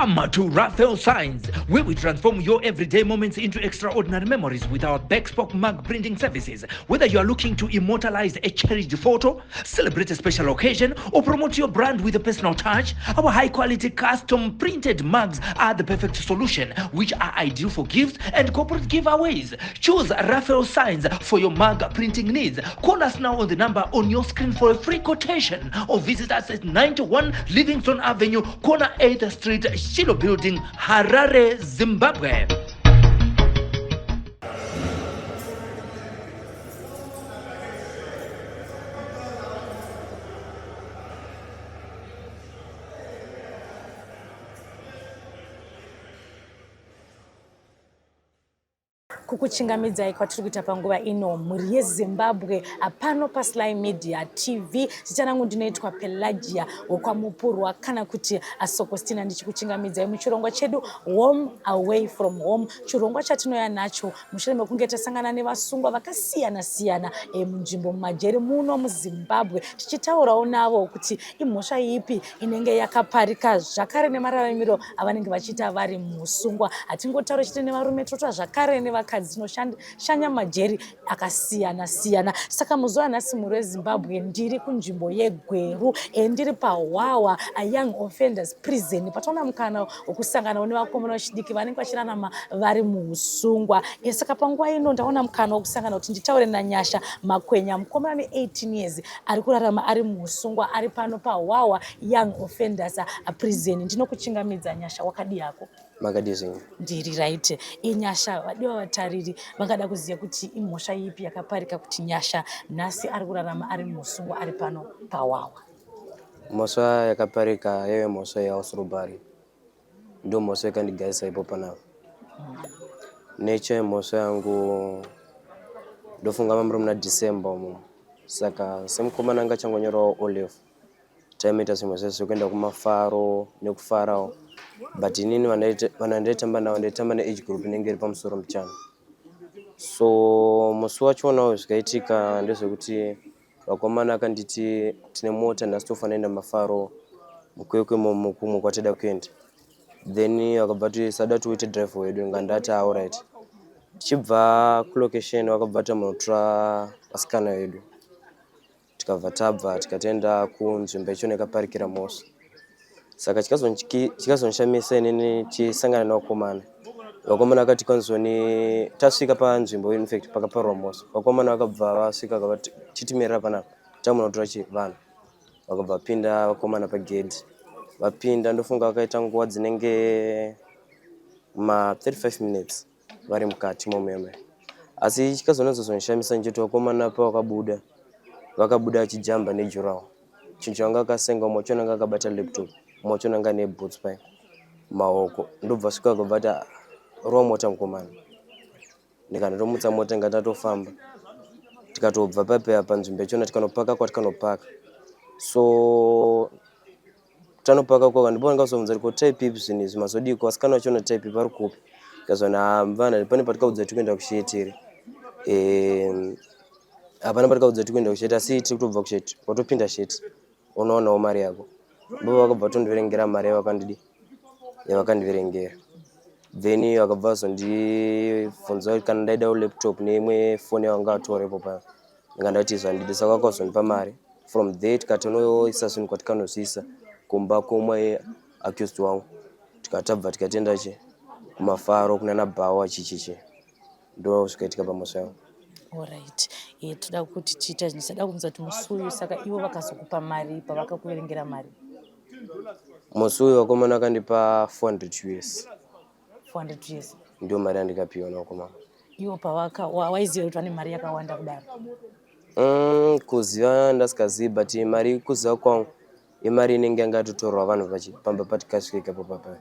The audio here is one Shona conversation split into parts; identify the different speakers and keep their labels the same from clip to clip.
Speaker 1: Come to Raphael Signs, where we transform your everyday moments into extraordinary memories with our bespoke mug printing services. Whether you are looking to immortalize a cherished photo, celebrate a special occasion, or promote your brand with a personal touch, our high quality custom printed mugs are the perfect solution, which are ideal for gifts and corporate giveaways. Choose Raphael Signs for your mug printing needs. Call us now on the number on your screen for a free quotation or visit us at 91 Livingston Avenue, corner 8th Street, Shiloh Building, Harare, Zimbabwe.
Speaker 2: Kukuchingamidzai kwatiri kuita panguva ino, mhuri yeZimbabwe, pano paSly Media TV. Zita rangu ndinoitwa Pelagia wekwaMupurwa kana kuti Asokostina, ndichikuchingamidzai muchirongwa chedu Home Away From Home, chirongwa chatinouya nacho mushure mekunge tasangana nevasungwa vakasiyana siyana munzvimbo mumajeri muno muZimbabwe, tichitaurawo navo kuti imhosva ipi inenge yakaparika zvakare nemararamiro avanenge vachiita vari musungwa. Hatingotaura chete nevarume, totaura zvakare nevakadzi tinoshanya majeri akasiyana siyana. Saka muzuva nhasi, mhuri weZimbabwe, ndiri kunzvimbo yeGweru, ndiri paHwawa Young Offenders Prison, pataona mukana wekusanganawo nevakomana vechidiki vanenge vachirarama vari muusungwa. Saka panguva ino ndaona mukana wekusangana kuti nditaure naNyasha Makwenya, mukomana ne18 years ari kurarama ari muusungwa, ari pano paHwawa Young Offenders Prison. Ndinokuchingamidza Nyasha, wakadii hako?
Speaker 3: Makadii zvenyu?
Speaker 2: Ndiri right. Inyasha, vadiwa vatariri vangada kuziva kuti imhosva ipi yakaparika kuti Nyasha nhasi ari kurarama ari muusungwa ari pano paHwawa.
Speaker 3: Mhosva yakaparika yaive mhosva yehouse robbery, ndo mhosva yakandigarisa ipo panapa. Nature yemhosva yangu, ndofunga mamuri muna December umo. Saka semukomana anga achangonyorawo O level, taimaita zvimwe zvese zvekuenda kumafaro nekufarawo, but inini vanhu vandaitamba navo, ndaitamba neage group inenge iri pamusoro muchana. So musi wachonawo zvikaitika ndezvekuti vakomana akanditi tine mota nhasi, tofanira enda mafaro muKwekwe momo kumwe kwatida kuenda. Then vakabva ti sada tiuite drive wedu, ngandati alright. Tichibva kulocation vakabva tamunotora vasikana vedu, tikabva tabva tikatoenda kunzvimbo yacho yakaparikira mhosva. Saka chikazondishamisa inini chisangana nevakomana, vakomana vakati kwanzoni tasvika panzvimbo, infact pakaparwa mhosva, vakomana vakabva vasvika vakati chitimirira panapa, tamunotora chi vanhu. Vakabva vapinda vakomana pagedhi, vapinda ndofunga vakaita nguva dzinenge ma 35 minutes vari mukati momuyamaya. Asi chikazonyatsozondishamisa ncheti vakomana pavakabuda, vakabuda achijamba nejurawo. Chinhu chavanga akasenga, umwe wacho anga akabata laptop, umwe wacho anga neboots pai maoko. Ndobva svika akabva ati rova mota mukomana, ndikandotomutsa mota, inga tatofamba, tikatobva papeya panzvimbo yachona, tikanopaka kwatikanopaka. So tanopaka kwaka ndipo ndikazobvunza kuti ko type ipi zvinhu izvi mazodiko, vasikana vachona type ipi, vari kupi? Ndikazona hamvana pane patikaudza tiri kuenda kusheti, hapana patikaudza tiri kuenda kusheti, asi tiri kutobva kusheti, watopinda sheti unoonawo mari yako. Ndipo vakabva vatondiverengera mari yavakandidi yavakandiverengera. Then vakabva vazondibvunza kuti kana ndaidawo laptop neimwe foni yavanga vatora ipo paya, ndanga ndati zvandidi. Saka vakazondipa mari. From there tikatonoisa zvinhu kwatikanozviisa kumba kumwe accused wangu, tikatabva tikatenda chi kumafaro kunana bhawa chichichi. Ndo zvikaitika pamhosva yangu.
Speaker 2: Alright, toda kuti tiita ndisada kubvunza kuti musi uyu, saka ivo vakazokupa mari pavakakuverengera mari?
Speaker 3: Musi uyu vakomana vakandipa 400 US.
Speaker 2: 400 US?
Speaker 3: Ndio mari yandikapiwa navakomana.
Speaker 2: Ivo pavaka waiziva kuti vane mari yakawanda kudaro?
Speaker 3: Kuziva ndasikazivi, but mari kuziva kwangu imari inenge yanga yatotorwa vanhu pamba patikasvika ipapo papa.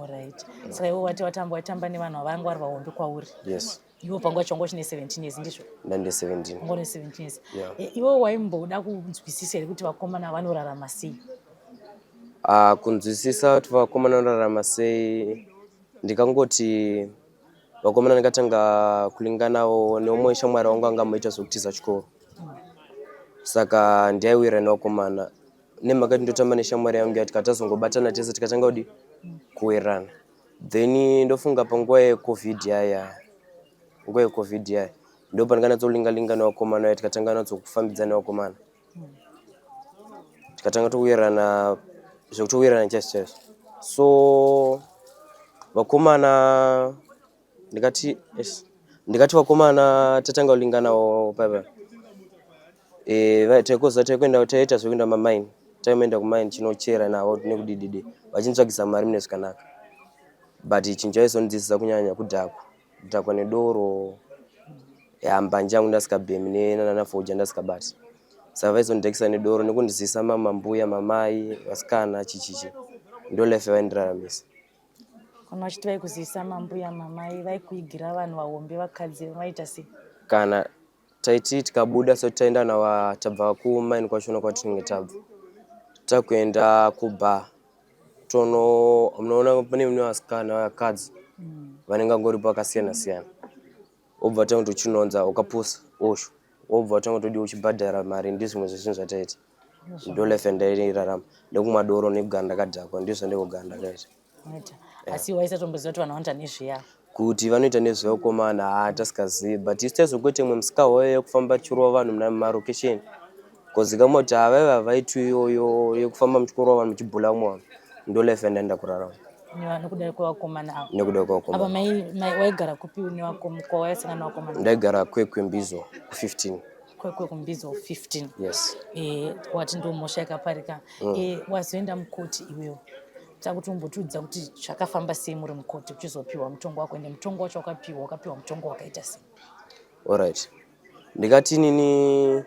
Speaker 2: Alright, saka ivo wati watamba waitamba nevanhu vavanga vari vahombe kwauri?
Speaker 3: Yes.
Speaker 2: Ivo panguva yacho wanga uchine 17 years, ndizvo?
Speaker 3: Ndande 17.
Speaker 2: Wanga une 17 years?
Speaker 3: Yeah.
Speaker 2: Ivo waimboda kunzwisisa here kuti vakomana vanorarama sei?
Speaker 3: Ah, kunzwisisa kuti vakomana vanorarama sei, ndikangoti vakomana ndikatanga kulinganawo neumwe shamwari wangu anga amoita zvekutiza chikoro, saka ndaiwira nevakomana. Nemhaka kuti ndotamba neshamwari yangu ya, tikatazongobatana tese, tikatanga kudi kuwirirana. Then ndofunga panguva yeCovid yaya, nguva yeCovid yaya ndo pandikanatsolinga-linga nevakomana vaya, tikatanga natsokufambidzana nevakomana, tikatanga towirirana zvekutowirirana chaizvo chaizvo. So vakomana ndikati, yes, ndikati vakomana tatanga kulinganawo papa. Taikoza taikuenda, taiita zvekuenda mamaini, taienda kumaini chinochera navo nekudididi, vachinitsvagisa mari mune zvakanaka. But chinhu chaizondidzidzisa kunyanya kudhakwa, kudhakwa nedoro. Ya, mbanje yangu ndasikabhemi nenanafoja ndasikabati, saka vaizondidhakisa nedoro nekundizisa mamambuya, mamai, vasikana, chichichi. Ndo life yavaindiraramisa.
Speaker 2: Kana vachiti vaikuzivisa mambuya, mamai, vaikuigira vanhu vahombe, vakadzi, vaita sei?
Speaker 3: Kana taiti tikabuda so taenda nawa, tabva kumaini kwachona kwatinenge tabva, takuenda kubar, tono munoona pane mune vasikana, vakadzi vanenge vangoripo vakasiyana siyana, wobva tanga tochinonza ukapusa osho, wobva tanga todiwa uchibhadhara mari. Ndizvimwe zvezvinhu zvataita. Ndo life yandairarama, nekumwa doro nekugara ndakadhakwa, ndizvo zvandikugara ndakaita.
Speaker 2: Unoita, asi waisatomboziva kuti vanhu vanoita nezveya?
Speaker 3: Kuti vanoita nezvevakomana, haa, tasikazivi. But isu taizokuita imwe musikahoyo yekufamba tichirova vanhu muna marokesheni, kozikamwa kuti havaiva vaitwi iyoyo yekufamba muchikorova vanhu, muchibhula vamwe vanhu. Ndo life yandaenda kurarama.
Speaker 2: Nekuda kwevakomana ava?
Speaker 3: Nekuda
Speaker 2: Apa
Speaker 3: kwevakomana.
Speaker 2: Waigara kupi kwawaisangana nevakomana?
Speaker 3: Ndaigara Kwekwe, Mbizo ku15.
Speaker 2: Kwekwe, kuMbizo 15?
Speaker 3: Yes.
Speaker 2: Wati ndo mhosva yakaparika. Wazoenda mukoti iwewo, takuti umbotiudza kuti zvakafamba sei muri mukoti uchizopiwa mutongo wako, ende mutongo wacho wakapiwa mutongo wakaita sei?
Speaker 3: Alright, ndikati nini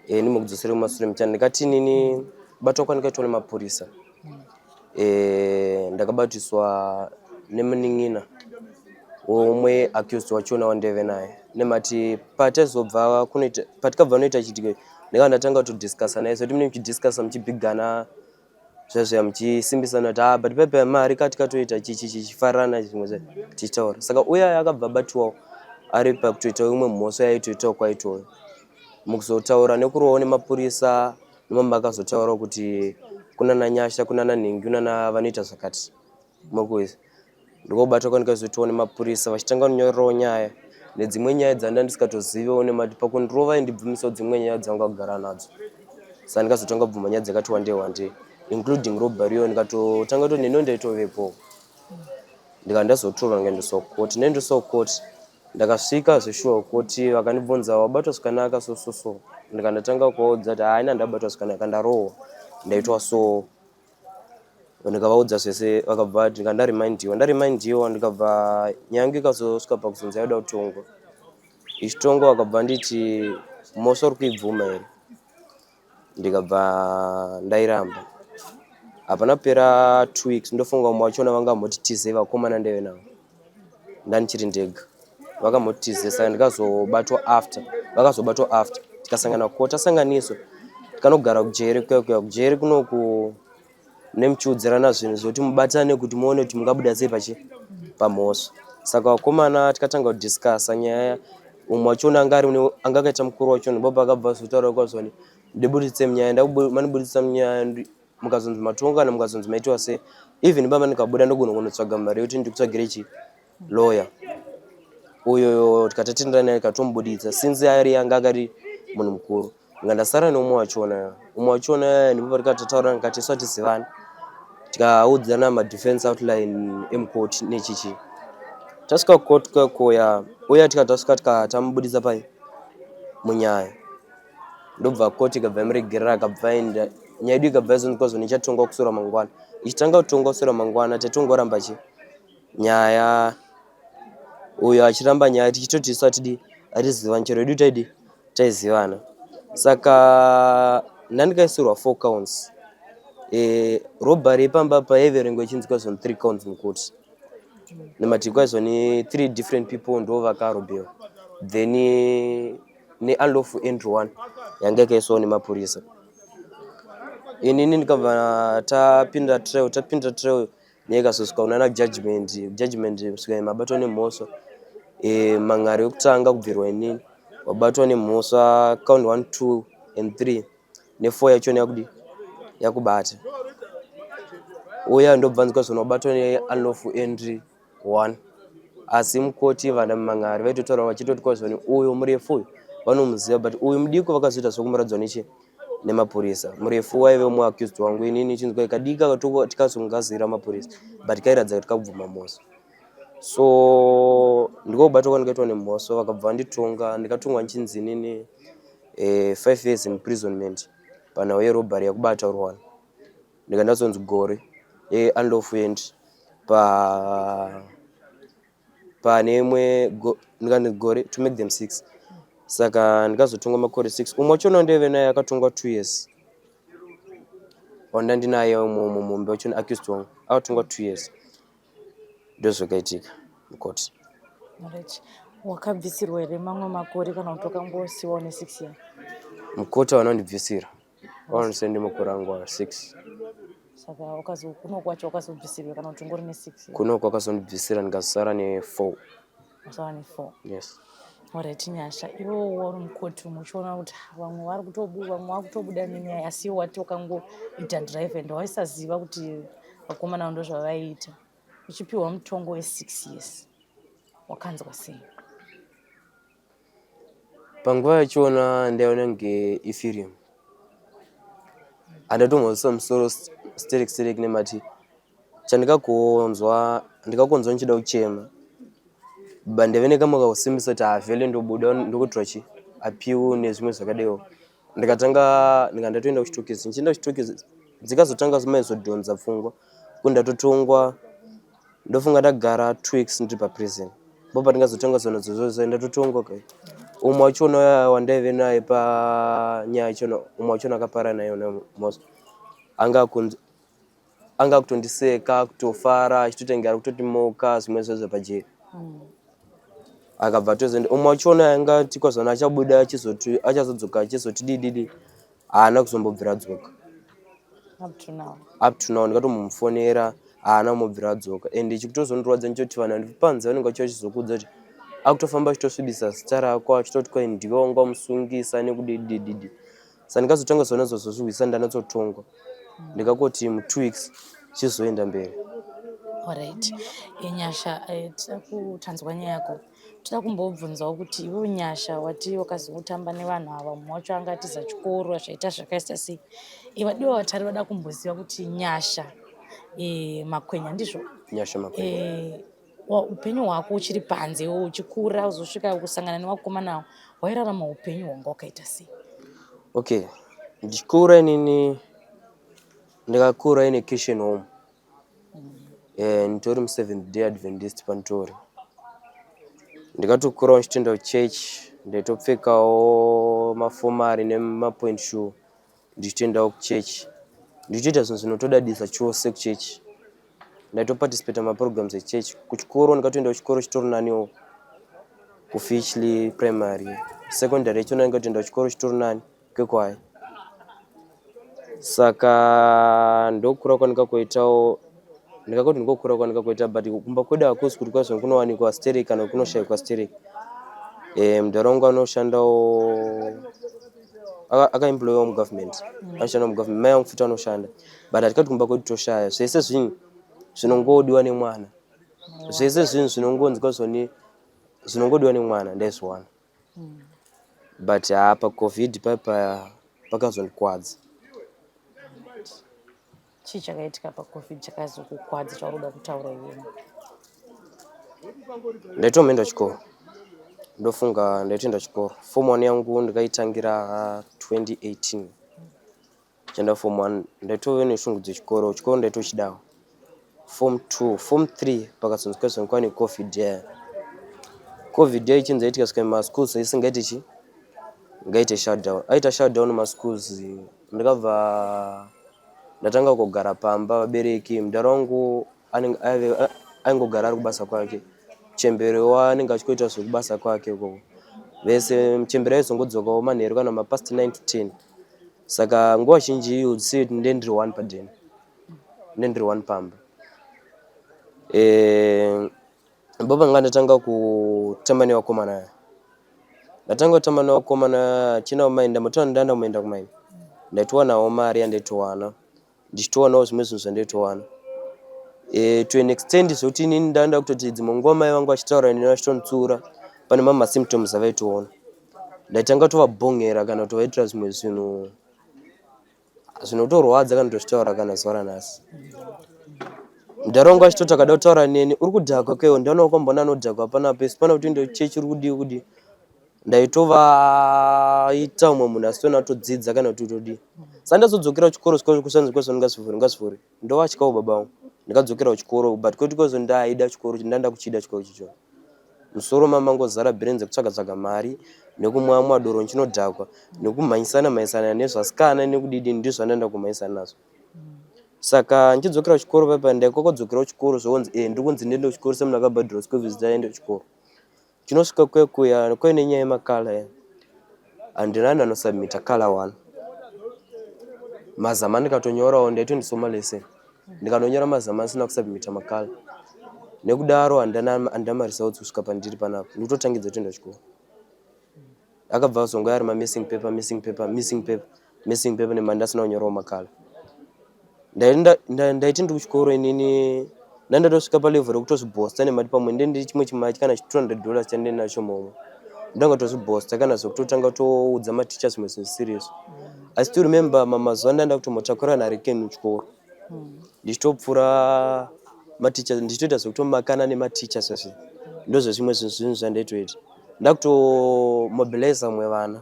Speaker 3: ndimbokudzosere kumasure muchana. Ndikati nini batwa kwandikaitwa nemapurisa, ndakabatiswa nemunin'ina womwe accused wachona wandeve naye. Nemati pataizobva kunoita, patikabva noita chiitiko, ndikanga ndatanga kutodiscussa naye sekuti mune muchidiscussa, muchibhigana zvezveya, muchisimbisana kuti, ah, but pepe mari katikatoita chichi chichifarana zvimwe zve tichitaura. Saka uya akabva abatiwawo ari pakutoitawo imwe mhosva yaitoitawo kwaitoyo, mukuzotaura nekurovawo nemapurisa, nemamwe akazotaurawo kuti kunana Nyasha, kunana Nhingi, kunana vanoita zvakati mukuisa. Ndikokubatwa kwandikazoitwawo nemapurisa, vachitanga kunyorerawo nyaya nedzimwe nyaya dzanda ndisikatozivewo. Nemati pakundirova ndibvumisawo dzimwe nyaya dzanga kugara nadzo, saka ndikazotanga kubvuma nyaya dzakati wandei wandei, including robbery iyo. Ndikatotanga kuti neno ndaitovepo, ndikati ndazotorwa ndikaendeswa kukoti. Ndaendeswa kukoti, ndakasvika zveshuwa kukoti, vakandibvunza, "Wabatwa zvakanaka?" So so so ndikandatanga kuvaudza kuti haina, ndabatwa zvakanaka, ndarohwa, ndaitwa so. Ndikavaudza zvese, vakabva ndika ndarimindiwa, ndarimindiwa, ndikabva nyaya yangu ikazosvika pakuzonzi yaida kutongwa. Ichitongwa, vakabva nditi, "Mhosva uri kuibvuma here?" Ndikabva ndairamba. Hapana kupera 2 weeks, ndofunga vamwe vachona vangamboti tizei, vakomana ndeve navo, ndandichiri ndega, vakamboti, saka ndikazobatwa after, vakazobatwa after tikasangana ko tasanganiswa, tikanogara kujeri kuya kuya kujeri kunoku, nemuchiudzirana zvinhu zvekuti mubatane kuti muone kuti mungabuda sei pachi pamhosva. Saka vakomana tikatanga kudiscussa nyaya, umwe wachona anga ari anga akaita mukuru wachona, ndipo paakabva azotaura kwazvoni, "Ndibuditse munyaya, mandibuditsa munyaya, mukazonzi matonga kana mukazonzi maitiwa sei, even baba ndikabuda ndogona kunotsvaga mari yekuti ndikutsvagire chi lawyer uyo." Tikatatenderana naye, tikatomubuditsa since ari anga akari munhu mukuru. Nga ndasara neumwe wachona, umwe wachona ndipo patikatotaura, ndikati isu hatizivani, tikaudzana madefense outline emukoti nechichi. Tasvika kukoti kwakoya uya, tikatasvika tikatamubuditsa pai munyaya, ndobva koti ikabva yamuregerera, akabva aenda. Nyaya yedu ikabva yazonzi kwazvo nichatongwa kuswera mangwana. Ichitanga kutongwa kuswera mangwana, tatongoramba chi nyaya, uyo achiramba nyaya, tichitoti isu hatidi, hatizivani, chero yedu taidi taizivana. Saka ndandikaisirwa four counts, robbery ipamba paiverengwa ichinzi kwazvo three counts mukoti, nemati kwaizvo ni three different people ndo vakarobewa, then neunlawful entry one yanga yakaiswawo nemapurisa. Inini ndikabva tapinda trial, tapinda trial, nyaya ikazosvika kunana judgment. Judgment kusvika mabatwa nemhosva, mang'aro yekutanga kubvirwa inini, wabatwa nemhosva count 1, 2 and 3 ne4 yachona yakudi Yakubata uya ndobva nzwa zvinobatwa neunlawful entry one, asi mukoti vana mumang'ari vaitotaura vachitoti kwazvoni uyu murefu uyu vanomuziva, but uyu mudiko vakazoita zvekumuradzwa nechi nemapurisa. Murefu waive muaccused wangu, inini chinzwa kadika tikazongazira mapurisa, but kairatidza kuti kakubvuma mhosva. So ndiko kubatwa kwandikaitwa nemhosva. Vakabva vanditonga, ndikatongwa nchinzi inini 5 years imprisonment panhau yerobbery yakubata urwana. Ndikandazonzi gore yeunlawful entry pa pane imwe, ndikandi gore to make them six. Saka ndikazotongwa makore 6. Umwe wachona ndaive naye akatongwa 2 years, wanda ndinaye umwe mumombe wachona, accused wangu, akatongwa 2 years. Ndozvakaitika mukoti.
Speaker 2: Alright. Wakabvisirwa here mamwe makore kana kuti wakangosiwawo ne6 year?
Speaker 3: Mukoti vanondibvisira, vanondisendi makore angu aya 6.
Speaker 2: Saka kuno kwacho wakazobvisirwa kana kuti ungori ne6 year?
Speaker 3: Kuno kwakazondibvisira, ndikazosara ne4.
Speaker 2: Wasara ne4?
Speaker 3: Yes.
Speaker 2: Alright, Nyasha, iwewo uri mukoti umu, uchiona kuti vamwe vari kutobuda, vamwe vakutobuda nenyaya, asi iwe wati wakangoita drive and waisaziva kuti vakomana ndo zvavaiita, uchipiwa mutongo we6 years, wakanzwa sei?
Speaker 3: Panguva yachona ndaiona kunge ifirimu. Handatomboisa musoro sterek sterek nemati chandikakonzwa, ndikakonzwa ndichida kuchema, but ndaive nekamwe kakusimbisa kuti havhele ndobuda, ndokutora chi appeal nezvimwe zvakadaiwo. Ndikatanga ndika ndatoenda kuchitokisi, ndichienda kuchitokisi dzikazotanga maizodhonza pfungwa kuti ndatotongwa. Ndofunga ndagara 2 weeks ndiri paprison bo pandingazotanga zona dzozvo ndatotongwa kai. Umwe wachona wandaive naye panyaya yachona, umwe wachona akapara naye mhosva, anga anga kutondiseka, kutofara, achitoti nge ari kutoti moka zvimwe zvezvo pajeri. Akabva atozoenda. Umwe wachona anga tikwazvana achabuda, achizoti achazodzoka, achizoti dididi, haana kuzombobvira adzoka.
Speaker 2: Up to now?
Speaker 3: Up to now. Ndikatomufonera, haana kumbobvira adzoka. And chikutozondirwadza ndechoti vanhu panze vanenge vachiva vachizokudza kuti akutofamba achitosvibisa zita rako, achitoti kwai ndiwe wanga wamusungisa nekudidididi. Saka ndikazotanga zona zozozvihwisa, ndanatsotongwa, ndikakoti mu2 weeks chizoenda mberi.
Speaker 2: Alright. Nyasha, tida kutanzwa nyaya yako. Toda kumbobvunzawo kuti iwe Nyasha, wati wakazotamba nevanhu ava, mumwe wacho anga atiza chikoro, zvaita zvakaita sei? Vadiwa vatari vada kumboziva kuti Nyasha Makwenya, ndizvo?
Speaker 3: Nyasha Makwenya.
Speaker 2: Upenyu hwako uchiri panze, uchikura, uzosvika kusangana nevakomana avo, wairarama upenyu hwanga wakaita sei?
Speaker 3: Okay, ndichikura inini, ndikakura ine Christian home. Nditori muSeventh Day Adventist panditori. Ndikatokurawo ndichitoenda kuchurch, ndaitopfekawo mafomari nemapoint shoe, ndichitoendawo kuchechi, ndichitoita zvinhu zvinotodadisa chose kuchechi. Ndaitoparticipata maprograms echechi. Kuchikoro ndikatoenda kuchikoro chitori naniwo, kuFitchlea Primary. Secondary yachona ndikatoenda kuchikoro chitori nani, kwekwai. Saka ndokura kwandikakoitawo, ndingakoti ndikokura kwandikakoita, but kumba kwedu hakusi kuti kwazvo kunowanikwa sterek kana kunoshayikwa sterek. Mudhara wangu anoshandawo, akaemployiwa mugovernment, anoshanda mugovernment. Mai vangu futi anoshanda, but hatikati kumba kwedu toshaya. Zvese zvinhu zvinongodiwa nemwana, zvese zvinhu zvinongonzwa zvoni zvinongodiwa nemwana ndaizviwana. But haa, paCovid paipa pakazondikwadza.
Speaker 2: Chii chakaitika paCovid chakazokukwadza chauri kuda kutaura iwewe?
Speaker 3: Ndaitomboenda chikoro, ndofunga ndaitoenda chikoro. Form one yangu ndikaitangira 2018. Chienda form one ndaitove neshungu dzechikoro, chikoro ndaitochidawo. Form two, form three, pakazonzwa zvonzi neCovid yaya. Covid yaya ichinzi yaitika, svika maschools isingaiti chi ngaite shutdown, aita shutdown maschools. Ndakabva ndatanga kugara pamba. Vabereki, mudhara wangu aingogara ari kubasa kwake, muchembere waanenge achikoita zvekubasa kwake ikoko vese. Muchembere aizongodzokawo manheru kana mapast 9 to 10. Saka nguva zhinji you would see nde ndiri one padeni, nde ndiri one pamba. Baba nga ndatanga kutamba nevakomana aya, ndatanga kutamba nevakomana china kumaini, ndambotora ndaenda kumaenda kumaini, ndaitowanawo mari yandaitowana. Ndichitowanawo zvimwe zvinhu zvandaitowana to an extent zvekuti inini ndaenda kutoti dzimwe nguva mai vangu vachitaura neni, vachitonditsiura, pane mamwe masymptoms avaitoona, ndaitanga tovabhongera kana kutovaitira zvimwe zvinhu zvinotorwadza kana kutozvitaura kana zuva ranhasi. Mudhara wangu achitoti akada kutaura neni, "Uri kudhakwa kewo, ndaona wakamboona anodhakwa panapa, isi pana kuti uende kuchechi, uri kudii kudii." Ndaitovaita umwe munhu asitona kutodzidza kana kuti kutodii. Saka ndazodzokera kuchikoro, kusanzi kwezvo ndingazvivhuri, ndingazvivhuri, ndovatyawo baba vangu. Ndakadzokera kuchikoro, but kwete kwezo ndaida chikoro, ndanda kuchida chikoro chicho. Musoro mamangozara brain dzekutsvaga tsvaga mari nekumwamwa doro nchinodhakwa nekumhanyisana mhanyisana nezvasikana nekudidi, ndizvo zvandaenda kumhanyisana nazvo. Saka ndichidzokera kuchikoro paipa, ndaikokodzokera kuchikoro zvonzi ndiri kunzi ndiende kuchikoro semunhu akabhadhirwa school fees, ndaende kuchikoro. Chinosvika kuya kuya kuine nyaya yemakala, handina ndanosubmita colour one mazama, ndikatonyorawo, ndaitondisoma lesson, ndikanonyora mazama asina kusubmita makala. Nekudaro handina maresults kusvika pandiri panapa, ndikutotangidza kutoenda kuchikoro. Akabva azongoya ari mamissing paper, missing paper, missing paper, missing paper, nemhando asina kunyorawo makala. Ndaiti ndiri kuchikoro inini, ndandatosvika palevel rekutozvibhosta nemati pamwe ndende chimwe chimari kana chi $200 chandine nacho momwe, ndangatozvibhosta kana zvekutotanga toudza maticha zvimwe zvinhu serious. I still remember mamazuva ndaenda kutombotakura narekeni kuchikoro, ndichitopfuura maticha, ndichitoita zvekutomakana nematicha. Zvazvi ndozvezvimwe zvinhu zvandaitoita, ndakutomobiliza vamwe vana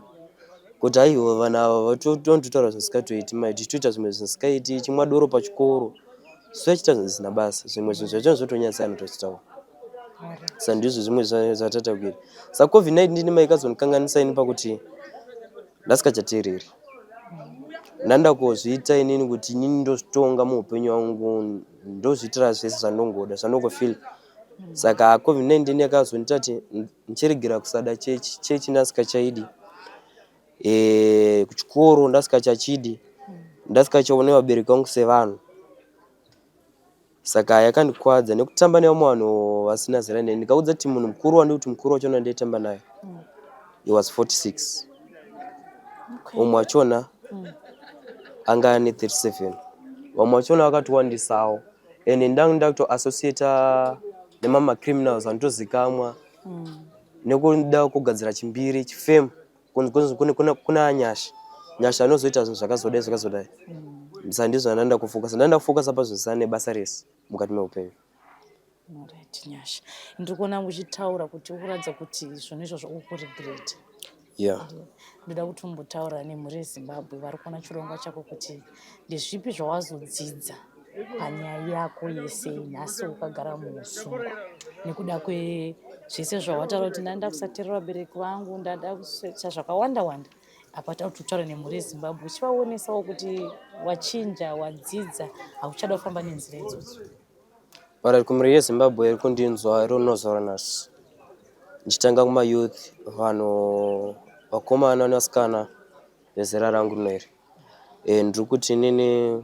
Speaker 3: kuti aiwa, vanhu ava vatototaura zvisikatoiti mai, tichitoita zvimwe zvisingaiti, chimwa doro pachikoro, sochiita zvinhu zvisina basa, zvimwe zvinhu zvacho zvotonyadzisa anotozvitaura. Saka ndizvo zvimwe zvatata kuita. Saka COVID-19 mai ikazondikanganisa ini pakuti ndasikachateereri, ndanda kuzviita inini kuti inini ndozvitonga muupenyu hwangu, ndozviitira zvese zvandongoda, zvandongofila. Saka COVID-19 yakazondiita kuti ndichiregera kusada chechi. Chechi ndasikachaidi, kuchikoro ndasikachachidi, ndasikachaone vabereki vangu sevanhu. Saka yakandikwadza nekutamba nevamwe vanhu vasina zera neni. Ndikaudza kuti munhu mukuru wandi kuti mukuru wachona ndaitamba naye, he was 46, umwe wachona anga ane 37, vamwe vachona vakatowandisawo. Ende ndanga ndakutoassociata nemamacriminals anotozikamwa nekuda kugadzira chimbiri chifemu, kunzi kuna Nyasha, Nyasha anozoita zvinhu zvakazodai zvakazodai. Saka ndizvo zvandanda kufocusa, ndanda kufocusa pazvinhu zvisina nebasa rese mukati meupenyu.
Speaker 2: Alright, Nyasha, ndiri kuona uchitaura kuti ukuratidza kuti zvinhu izvozvo uri kuregreta.
Speaker 3: Yeah.
Speaker 2: Ndoda kuti umbotaura nemhuri yeZimbabwe vari kuona chirongwa chako kuti ndezvipi zvawazodzidza panyaya yako yese nhasi ukagara muusungwa, nekuda kwezvese zvawataura kuti ndanda kusateerera vabereki vangu, ndada kuita zvakawanda wanda. Apa tauti kutaura nemhuri yeZimbabwe uchivaonesawo kuti wachinja, wadzidza, hauchada kufamba nenzira idzodzo.
Speaker 3: Alright, kumhuri yeZimbabwe iri kundinzwa iri nhasi, ndichitanga kumayouth, vanhu vakomana nevasikana vezera rangu rino iri, ndiri kuti inini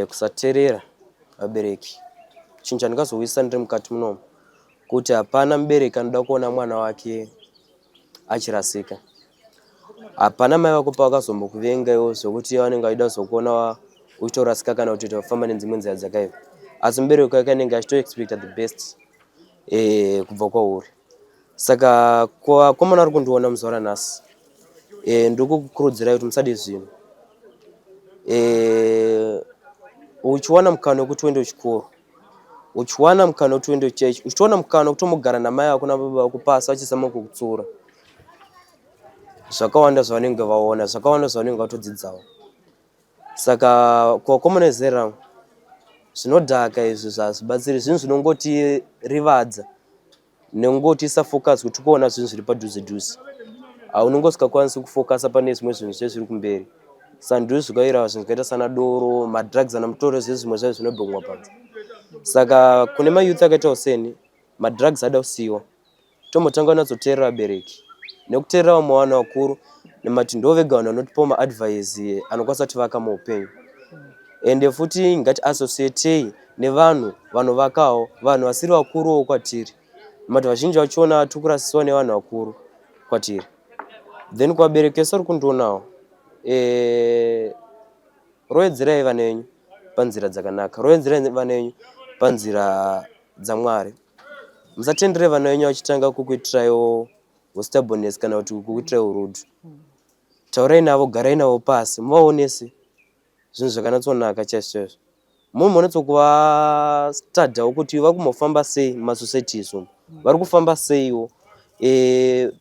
Speaker 3: kusateerera vabereki chinhu chandingazowisa ndiri mukati munomu, kuti hapana mubereki anoda kuona mwana wake achirasika. Hapana mai vako pavakazombokuvenga iwo zvokuti vanenge vachida kuzokuona uchitorasika kana kuti kufamba nedzimwe nzira dzakaipa, asi mubereki wake anenge achitoexpecta the best kubva kwauri. Saka kuvakomana vari kundiona muzuva ranhasi, ndiri kukukurudzirai kuti musade zvinhu. Uchiwana mukana wekuti uende kuchikoro, uchiwana mukana wekuti uende kuchechi, uchitowana mukana wekutombogara namai vako nababa vako pasi vachizama kukutsiura, zvakawanda zvavanenge vaona, zvakawanda zvavanenge vatodzidzawo. Saka kuvakomana vezera rangu, zvinodhaka izvi zvazvibatsiri, zvinhu zvinongotirivadza nengotiisa focus kuti kuona zvinhu zviri padhuze dhuze. Haunonge usingakwanisi kufocusa pane zvimwe zvinhu zve zviri kumberi. Saka ndizvo zvikaira zvinhu zvakaita sana doro, madrugs ana mutoro, zve zvimwe zvacho zvinobhengwa panze. Saka kune mayouth akaitawo seni, madrugs ada kusiyiwa, tombotanga kunatsoteerera vabereki nekuteerera vamwe vanhu vakuru, nemati ndo vega vanhu vanotipawo maadvice anokwanisa kutivaka muupenyu. Ende futi ngatiassociatei nevanhu vanovakawo, vanhu vasiri vakuruwo kwatiri, mati vazhinji vachona tiri kurasisiwa nevanhu vakuru kwatiri. Then kuvabereki vese vari kundionawo, Rovedzerai vana venyu panzira dzakanaka, rovedzerai vana venyu panzira dzaMwari. Musatendere vana venyu vachitanga kukuitiraiwo stubbornness kana kuti kukuitirai urude. Taurai navo, garai navo pasi, muvaonese zvinhu zvakanatsonaka chaizvo chaizvo. Mumbonatso kuti vari kumbofamba sei mumasocieties umu, vari kufamba seiwo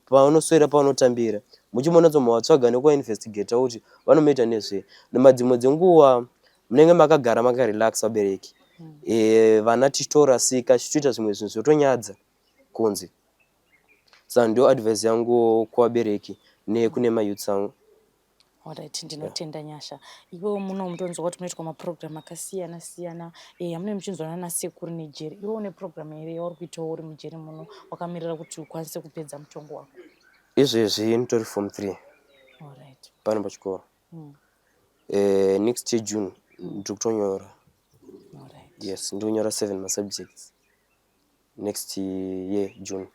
Speaker 3: pavanoswera, pavanotambira, muchimbonatsovatsvaga nekuvainvestigata kuti vanomoita nezvei. Dzimwe dzenguva munenge makagara makarelaxa vabereki, vana tichitorasika, tichitoita zvimwe zvinhu zvotonyadza kunze. Saka ndo advice yangu kuvabereki nekune mayouths angu.
Speaker 2: Alright, ndinotenda Nyasha. Iwewo muno mutonzwa kuti munoitwa mapurogiramu akasiyana siyana amunenge muchinzwana nasekuru nejeri. Iwe une purogiramu here yauri kuitawo uri mujeri muno wakamirira kuti ukwanise kupedza mutongo wako?
Speaker 3: Izvezvi nditori form 3 pano pachikoro. Next year June ndiri kutonyora. Yes, ndiri kunyora 7 masubjects next year June.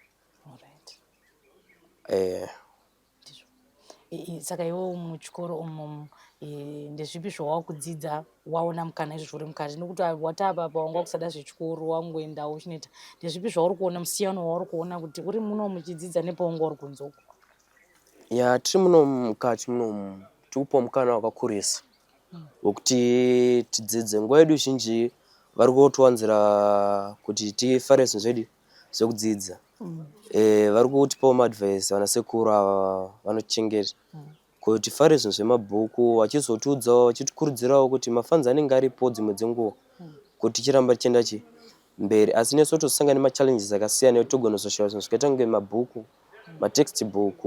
Speaker 2: Saka iwewo muchikoro umu ndezvipi zvawakudzidza waona mukana izvozvo uri mukati, nekuti watava apa wanga kusada zvechikoro, wangoendawo uchinoita? Ndezvipi zvauri kuona, musiyano wauri kuona kuti uri muno muchidzidza nepaunga uri kunze uko?
Speaker 3: Ya, tiri muno mukati munomu tiri kupiwa mukana wakakurisa wekuti tidzidze. Nguva yedu zhinji vari kutowanzira kuti tifare zvinhu zvedu zvekudzidza. Vari kutipawo maadvice vana sekuru ava vanotichengeta kuti tifare zvinhu zvemabhuku, vachizotiudzawo, vachitikurudzirawo kuti mafunds anenge aripo dzimwe dzenguva kuti tichiramba tichienda chi mberi. Asi nesu tozosangana nemachallenges akasiyana ekuti togona kuzoshaya zvinhu zvakaita kunge mabhuku, matextbook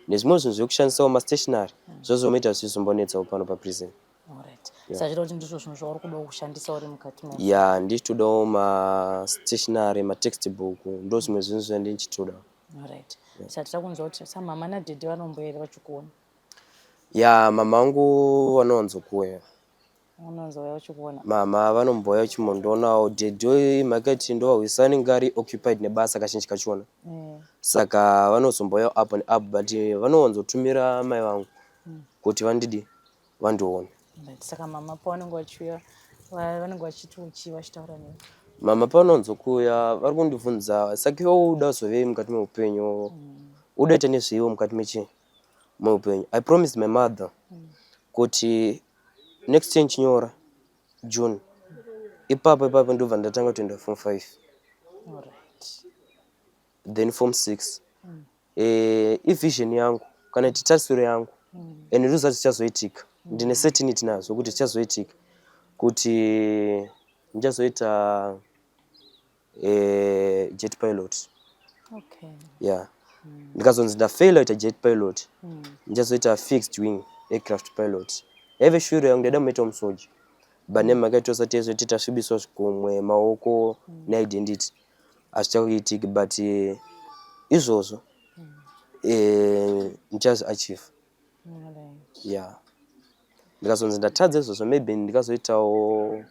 Speaker 3: nezvimwe zvinhu zvekushandisawo, mastationary, zvozomoita zvichizombonetsawo pano paprison.
Speaker 2: Alright. Saka zvireva kuti ndizvo zvinhu zvauri kudawo kushandisa uri mukati mo?
Speaker 3: Ya, ndichitodawo mastationary, matextbook, ndo zvimwe zvinhu zvandichitoda.
Speaker 2: Alright. Saka tida kunzwa kuti samama nadhedhe vanomboere vachikuona?
Speaker 3: Ya, mama vangu vanowanzokuuya.
Speaker 2: Unowanzouya vachikuona?
Speaker 3: Mama vanombouya vachimbondoonawo. Dhedhi imhaka yekuti ndovahwisa, anenge ari occupied nebasa kazhinji kachona, saka vanozombouya up and up, but vanowanzotumira mai vangu kuti vandidi vandione.
Speaker 2: Right. Saka mama pavanenge vachiuya vanenge vachiti uchi vachitaura newe?
Speaker 3: Mama pavanowanzokuuya vari kundibvunza, "Saka iwe uda kuzovei mukati meupenyu? Udaita nezveiwo mukati mechi meupenyu?" I promised my mother kuti next year ndichinyora June ipapo ipapo ndobva ndatanga kutoenda form 5, then form 6. Ivision yangu kana kuti tarisiro yangu and ndinoziva kuti zvichazoitika, ndine certainty nazvo kuti zvichazoitika, kuti ndichazoita jet pilot. Yeah, ndikazonzi ndafaila kuita jet pilot, ndichazoita fixed wing aircraft pilot. Yaive shuviro yangu, ndaida muita musoja, but nemhaka yekuti tosati tezoti tasvibiswa zvikumwe, maoko neidentity, hazvichakuitiki, but izvozvo ndichazviachieve. Yeah, ndikazonzi ndatadza izvozvo, maybe ndikazoitawo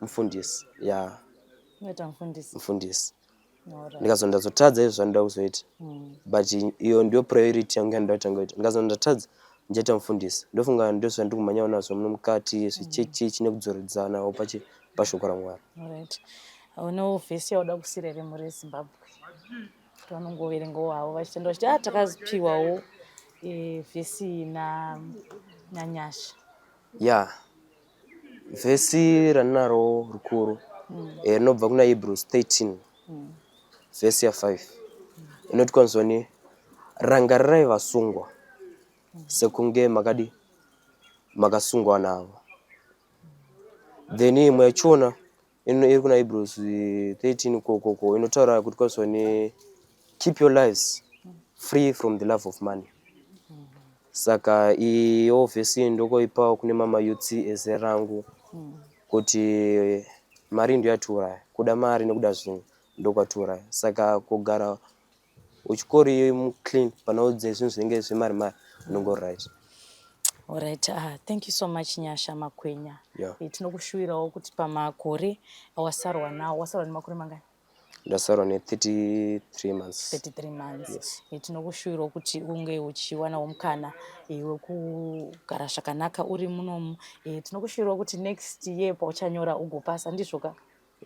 Speaker 3: mufundisi, yeah.
Speaker 2: Unoita mufundisi?
Speaker 3: Mufundisi. Ndikazonzi ndazotadza izvo zvandoda kuzoita, but iyo ndiyo priority yangu yandoda kutanga kuita. Ndikazonzi ndatadza, ndichaita mufundisi. Ndofunga ndo zvandiri kumhanyawo nazvo muno mukati, zvechechi nekudzoredzanawo pashoko raMwari.
Speaker 2: Alright. Unewo vhesi yauda kusiyira here mhuri yeZimbabwe kuti vanongoverengawo havo vachitenda vachiti, "A, takapiwawo vhesi naNyasha"?
Speaker 3: Ya, vhesi randinaro rukuru rinobva kuna Hebrews 13 vhesi ya5, inoti kwanzoni, "Rangarirai vasungwa sekunge makadi makasungwa navo." Then imwe yachona iri kuna Hebrews 13 kokoko, inotaura kuti kwanzoni, "Keep your lives free from the love of money." Saka iyo vhesi ndokoipawo kune mamayouths ezera rangu kuti mari ndo yatiuraya, kuda mari nekuda zvinhu ndokwatiuraya. Saka kugara uchikori muclean pane zvinhu zvinenge zvemari mari, unonge uri right.
Speaker 2: Alright, thank you so much, Nyasha Makwenya.
Speaker 3: Yeah.
Speaker 2: Tinokushuwirawo kuti pamakore awasarwa nawo, wasarwa nemakore mangani?
Speaker 3: Ndasarwa ne33 months.
Speaker 2: 33 months. Yes. E, tinokushuwirawo kuti unge uchiwanawo mukana e, wekugara zvakanaka uri munomu. E, tinokushuwirawo kuti next year pauchanyora ugopasa, ndizvo ka?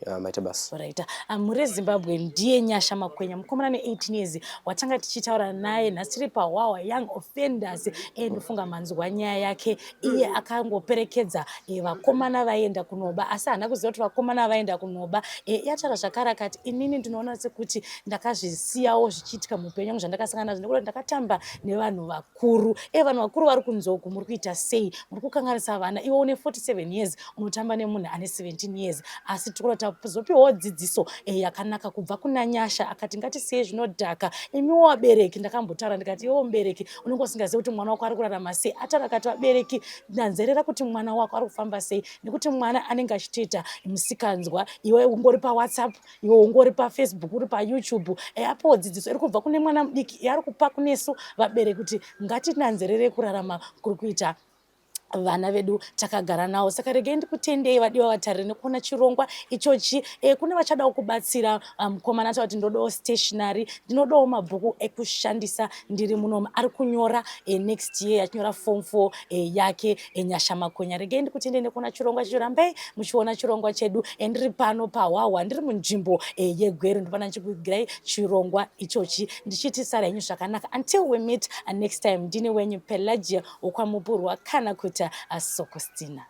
Speaker 3: Yeah, maita basa.
Speaker 2: Right. Mhuri yeZimbabwe, ndiye Nyasha Makwenya, mukomana ne18 years watanga tichitaura naye nhasi tiri paWawa Young Offenders. Ndofunga manzwa nyaya yake. Iye akangoperekedza vakomana vaenda kunoba, asi haana kuziva kuti vakomana vaenda kunoba. Yataura zvakare akati, "Inini ndinoona sekuti ndakazvisiyawo zvichiitika muupenyu wangu zvandakasangana nazvo nekuti ndakatamba nevanhu vakuru." Vanhu vakuru vari kunzoku, muri kuita sei? Muri kukanganisa vana. Iwe une 47 years unotamba nemunhu ane 17 years. Asi tikuda tazopiwawo dzidziso yakanaka kubva kuna Nyasha. Akati ngatisiyei zvinodhaka. Imiwo vabereki, ndakambotaura ndikati iwewo mubereki unenge usingazivi kuti mwana wako ari kurarama sei. Ataura akati, vabereki, nanzerera kuti mwana wako ari kufamba sei, nekuti mwana anenge achitoita musikanzwa, iwe ungori paWhatsApp, iwe ungori paFacebook, uri paYouTube. Apowo dzidziso iri kubva kune mwana mudiki yaari kupa kunesu vabereki kuti ngatinanzerere kurarama kuri kuita vana vedu takagara navo. Saka regai ndikutendei, vadiwa vatariri, nekuona chirongwa ichochi. Kune vachadawo kubatsira mukomana, um, kuti ndodawo stationary, ndinodawo mabhuku ekushandisa ndiri munomu, ari kunyora next year achinyora form 4 yake, Nyasha Makonya. Regai ndikutendei nekuona chirongwa chicho. Rambai muchiona chirongwa chedu. Ndiri pano paHwahwa, ndiri munzvimbo yeGweru, ndopana ndichikuigirai chirongwa ichochi, ndichiti sara henyu zvakanaka until we meet next time. Ndini wenyu Pelagia wokwaMupurwa kana kuti Sokostina.